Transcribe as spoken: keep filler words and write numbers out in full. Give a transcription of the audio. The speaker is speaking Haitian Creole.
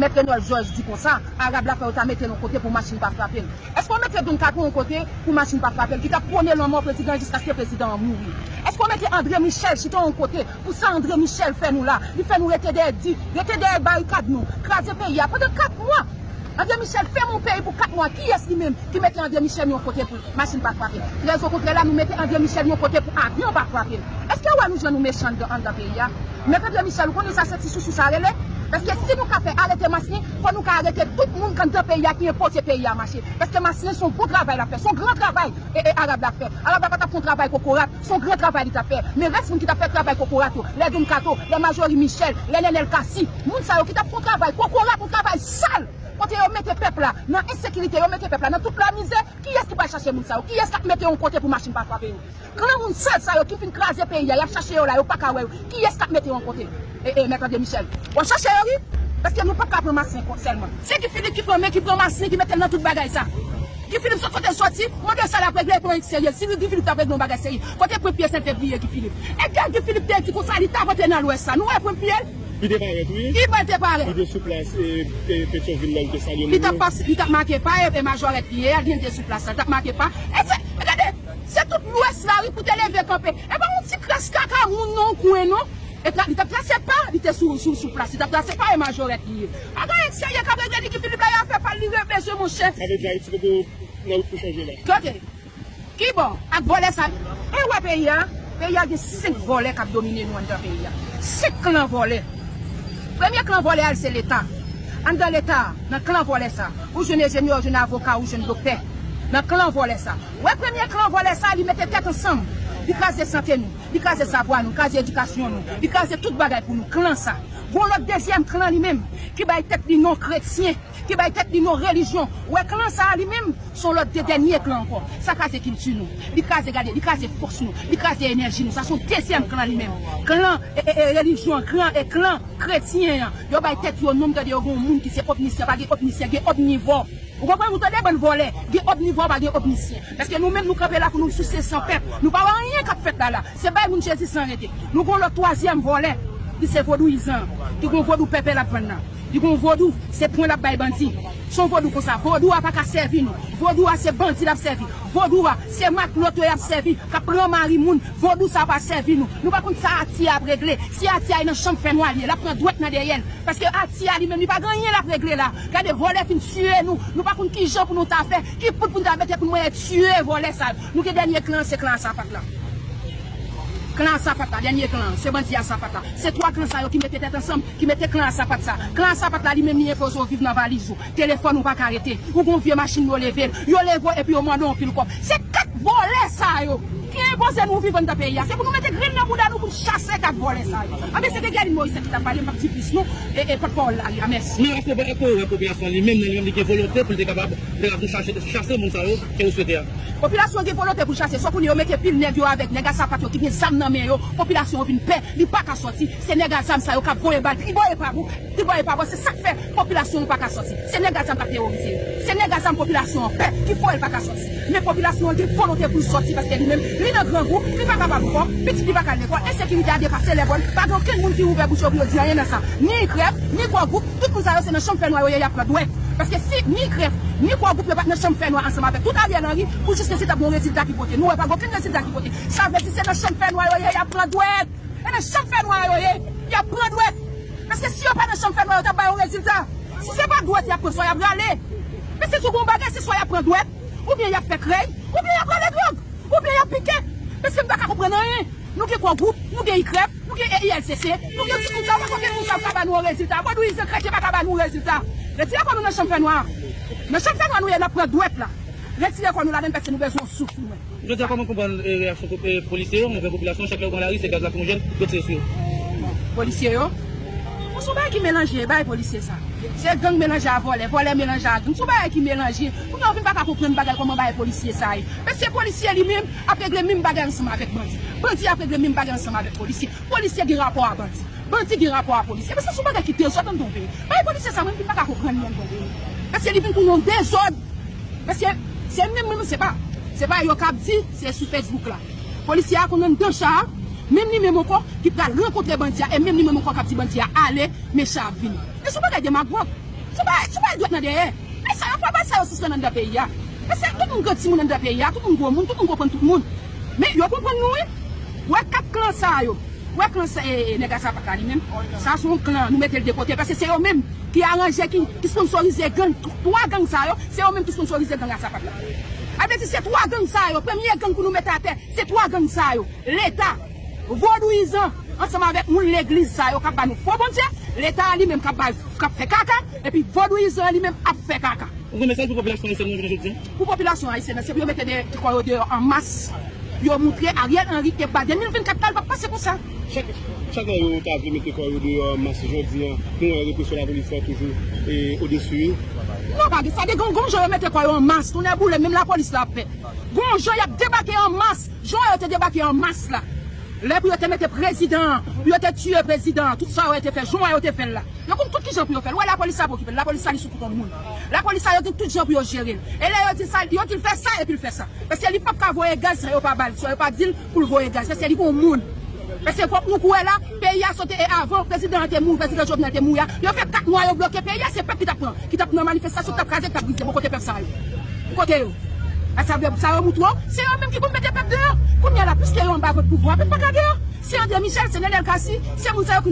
Mèt Renòl Jòj di konsa, Arab la fè yo ta mete l yon kote pou machin pa frape l. Èske w mete Don Kato yon kote pou machin pa frape l, ki t ap pwone lanmò prezidan an jiskaske prezidan an mouri? Èske w mete André Michel chita yon kote pou sa André Michel fè nou la? Li fè nou rete dèyè di, rete dèyè barikad nou, kraze peyi a pandan kat mwa. André Michel fèmen yon peyi pou kat mwa. Kiyès li menm ki mete André Michel yon kote pou machin pa frape l? Trèzokontrè la, nou mete André Michel yon kote pou avyon pa frape l. Èske w wè nou jan nou mechan anndan, anndan peyi a? Mèt André Michel, ou konnen sa se ti sousou sa rele? Paske si nou ka fè arete Maslin, fò nou ka arete tout moun k anndan peyi a ki enpoze peyi a mache. Paske Maslin se yon bon travay l ap fè, se yon gran travay e, e Arab la fè. Arab la pa t ap fè yon travay kokorat, se yon gran travay li t ap fè. Men rès moun ki t ap fè travay kokorat yo, lè Don Kato, lè Majori Michel, lè Nènèl Cassy, moun sa yo ki t ap fè yon travay kokorat, yon travay sal, kote yo mete pèp la nan ensekirite, yo mete pèp la nan tout lamizè, kiyès ki pral chache moun sa yo? Kiyès k ap mete yo yon kote pou machin pa frape yo? Klan moun sal sa yo ki fin kraze peyi a, y ap chache yo la, yo pa ka wè yo. Kiyès k ap mete yo yon kote? E, e, Mèt André Michel. W ap chache yo, wi. Paske nou p ap ka pran Maslin sèlman. Se Guy Philippe ki pran men, ki pran Maslin, ki mete l nan tout bagay sa. Guy Philippe, sot kote l soti, mande sa l ap regle, pran serye. Si Guy Philippe t ap regle yon bagay serye, kote pran pye senk fevriye Guy Philippe? E Guy Philippe te di konsa, li t ap antre nan Lwès la. Nou wè pran pye l? Li te parèt, wi. Li pral te parèt. Li te sou plas, e, e, Petyonvil la, li te salye moun yo. Li t ap pase, li t ap make pa, e, e majorèt li ye a, li te sou plas la, li t ap make pa. E se, gade, se tout Lwès la, wi, pou te leve kanpe. E pa yon ti kras kaka moun nan yon kwen, non. E tra-, li t ap trase pa, li te sou, sou, sou plas, li t ap trase pa, e majorèt li ye. Bagay serye k ap regle li, Guy Philippe la, y a fè pa l, li revle je, monchè. Sa vle di Ayiti poko nan wout pou chanje la. Kote? Kibò? Ak vòlè sa. E wè peyi a? Peyi a gen senk vòlè k ap domine nou anndan peyi a. Senk klan vòlè. Premye klan vòlè a, se Leta. Anndan Leta, nan klan vòlè sa, ou jwenn enjenyè, ou jwenn avoka, ou jwenn doktè. Nan klan vòlè sa. Wè premye klan vòlè sa, li mete tèt ansanm. Li kraze sante nou. Li kraze savwa nou, li kraze edikasyon nou, li kraze tout bagay pou nou. Klan sa. Gon lòt dezyèm klan li menm, ki bay tèt li non kretyen, ki bay tèt li non relijyon. Ou wè klan sa a li menm, se yon lòt de dènye klan ankò. Sa kraze kilti nou. Li kraze, gade, li kraze fòs nou, li kraze enèji nou. Sa se yon dezyèm klan li menm. Klan, e, e, e, relijyon, klan, e, klan kretyen an. Yo bay tèt yo non, gade yo gon moun ki se omnisyan, pa gen omnisyan, gen omnivò. Ou konprann? Ou tande bann vòlè, gen omnivò, pa gen omnisyen. Paske nou menm nou kanpe la pou nou souse san pèp. Nou pa wè anyen k ap fèt la la. Se bay moun Jezi san rete. Nou gon lòt twazyèm vòlè, ki se vodouyizan, ki gon vodou pèpè l ap vann nan. Li gon vodou, se pwen l ap bay bandi. Se yon vodou konsa. Vodou a pa ka sèvi nou. Vodou a se bandi l ap sèvi. Vodou a se matlot yo y ap sèvi, k ap pran mari moun. Vodou sa pa sèvi nou. Nou pa konn sa Ati a ap regle. Si Ati a nan chanm fènwa li ye, l ap pran dwèt nan dèyè l. Paske Ati a li menm, li pa gen anyen l ap regle la. Gade, vòlè fin tiye nou. Nou pa konn kijan pou nou ta fè, ki poud pou nou ta mete pou nou mwen tiye vòlè sa yo. Nou gen dènye klan, se klan a sapat la. Klan a sapat la, dènye klan, se bandi a sapat la. Se twa klan sa yo ki mete tèt ansanm, ki mete klan a sapat sa. Klan a sapat la, li menm li enpoze w viv nan valiz ou. Telefòn ou pa ka rete. Ou gon vye machin yo leve l. Yo leve w epi yo mande w anpil kòb. Se kat vòlè sa yo ki enpoze nou viv anndan peyi a. Se pou nou mete grenn nan bouda nou pou n chase kat vòlè sa yo. Anben, se te Guerline Morisset ki t ap pale, m p ap di plis non. E, e pòtpawòl la, wi, a mèsi. Men èske, èske w wè popilasyon an li menm, nan li menm, li gen volonte pou l te kapab, pou l te kapab chase, chase moun sa yo ke ou swete a? Popilasyon an gen volonte pou l chase, sòf kounye a yo mete pil nèg yo avèk nèg a sapat yo ki gen zam nan men yo, popilasyon an vin pè, li pa ka sòti. Se nèg a zam sa yo k ap voye bal tribò e pa bò. Tribò e pa bò, se sa k fè popilasyon nou pa ka sòti. Se nèg a zam k ap teworize yo. Se nèg a zam popilasyon an pè, ki fè l pa ka sòti. Men popilasyon an gen volonte pou l sòti, paske li menm, li nan grangou, li pa kapab ankò, pitit li pa ka al lekòl, ensekirite a depase lèvòl, pa gen okenn moun ki ouvè bouch yo pou yo di anyen nan sa. Ni IKREF, ni Core Group, tout moun sa yo se nan chanm fènwa yo ye, y ap pran dwèt. Paske si ni IKREF, ni Core Group yo pa t nan chanm fènwa ansanm avèk tout Ariel Henry, pou jis ke si t ap gen yon rezilta ki pote. Nou wè pa gen okenn rezilta ki pote. Sa vle di se nan chanm fènwa yo ye, y ap pran dwèt. E nan chanm fènwa yo ye, y ap pran dwèt. Paske si yo pa nan chanm fènwa, yo t ap bay yon rezilta. Si se pa dwèt y ap pran, swa y ap rale. Men si tou gon bagay, se swa y ap pran dwèt, oubyen y ap fè krèy, oubyen y ap rale dwòg, oubyen y ap pike. Mesye, m pa ka konprann anyen. Nou gen Core Group, nou gen IKREF, nou gen I L C C, nou gen tout moun sa yo, pa gen moun sa yo ka ba nou yon rezilta. Vodouyizan kretyen pa ka ba nou yon rezilta. Retire kò nou nan chanm fènwa a. Nan chanm fènwa nou ye, n ap pran dwèt la. Retire kò nou ladann, paske nou bezwen yon souf, nou menm. Jodi a, kòman w konprann, e, reyaksyon pop-, e, polisye yo anvè popilasyon, chak lè yo pran lari, se gaz lakrimojèn, yo tire sou yo? Polisye yo? Bon, se yon bagay ki melanje, bagay polisye sa. Se gang melanje a vòlè, vòlè melanje a gang. Se yon bagay ki melanje. Kounye a, ou vin pa ka konprann bagay, kòman bagay polisye sa ye. Mesye, polisye li menm ap regle menm bagay ansanm avèk bandi. Bandi ap regle menm bagay ansanm avèk polisye. Polisye gen rapò a bandi. Bandi gen rapò a polisye. Mesye, se yon bagay ki dezòd anndan yon peyi. Bagay polisye sa, mwen, m vin pa ka konprann li anndan yon peyi. Mesye, li vin tounen yon dezòd. Mesye, se menm, menm, se pa, se pa yo k ap di, se sou Facebook la. Polisye a konn anndan cha a, menm li menm ankò ki pral rankontre bandi a, e menm li menm ankò k ap di bandi a ale, men cha ap vini. E se yon bagay demagòg. Sou bagay, sou bagay dwèt nan dèyè. Mesye, sa yo fè bagay sa yo sispann anndan peyi a. Mesye, tout moun gen timoun anndan peyi a, tout moun gwo moun, tout moun konprann tout moun. Men yo konprann nou, wi. Wè kat klan sa yo. Wè klan sa, e, e, nèg a Sapat la li menm. Sa se yon klan, nou mete l de kote, paske se yo menm ki aranje, ki, ki sponsorize gang. Twa gang sa yo, se yo menm ki sponsorize gang a Sapat la. A vle di, se twa gang sa yo, premye gang pou nou mete atè, se twa gang sa yo. Leta, vodouyizan, ansanm avèk moun legliz sa yo k ap ba nou fo Bondye, Leta a li menm k ap ba, k ap fè kaka, epi vodouyizan an li menm ap fè kaka. Ou gen mesaj pou popilasyon ayisyèn nan jounen jodi a? Pou popilasyon ayisyèn nan, se pou yo mete de, kò yo deyò an mas, pou yo moutre Ariel Henry ke ba de mil vennkat la, li p ap pase konsa. Chak, chak lè yo ta vle mete kò yo deyò an mas jodi a, nou wè represyon lapolis la toujou e odesi, wi. Non, pa gen sa, de gon, gon jan yo mete kò yo an mas, tounen boule, menm lapolis la ap pè. Gon jan y ap debake an mas, jan yo te debake an mas la. Lè pou yo te mete prezidan an, pou yo te tiye prezidan an, tout sa yo te fè, jan yo te fè l la. Yo konn tout kijan pou yo fè l. Ou wè lapolis la pa okipe l. Lapolis la li sou kout yon moun. Lapolis la yo gen tout jan pou yo jere l. E lè yo di sa, yo di l fè sa epi l fè sa. Paske li p ap ka voye gaz san yo pa ba l, san yo pa di l pou l voye gaz. Paske li gon moun. Paske fòk nou kwè la, peyi a sot e avan prezidan an te mouri, prezidan Jovenel te mouri a, yo fè kat mwa yo bloke peyi a, se pèp ki t ap pran, ki t ap nan manifestasyon, ki t ap kraze, ki t ap brize. Bon, kote pèp sa yo? Kote yo? A sa vle, sa yo moutre w, se yo menm ki pou mete pèp deyò. Kounye a la, piske yo anba vant pouvwa, pèp pa ka deyò. Se André Michel, se Nenel Cassy, se moun sa yo ki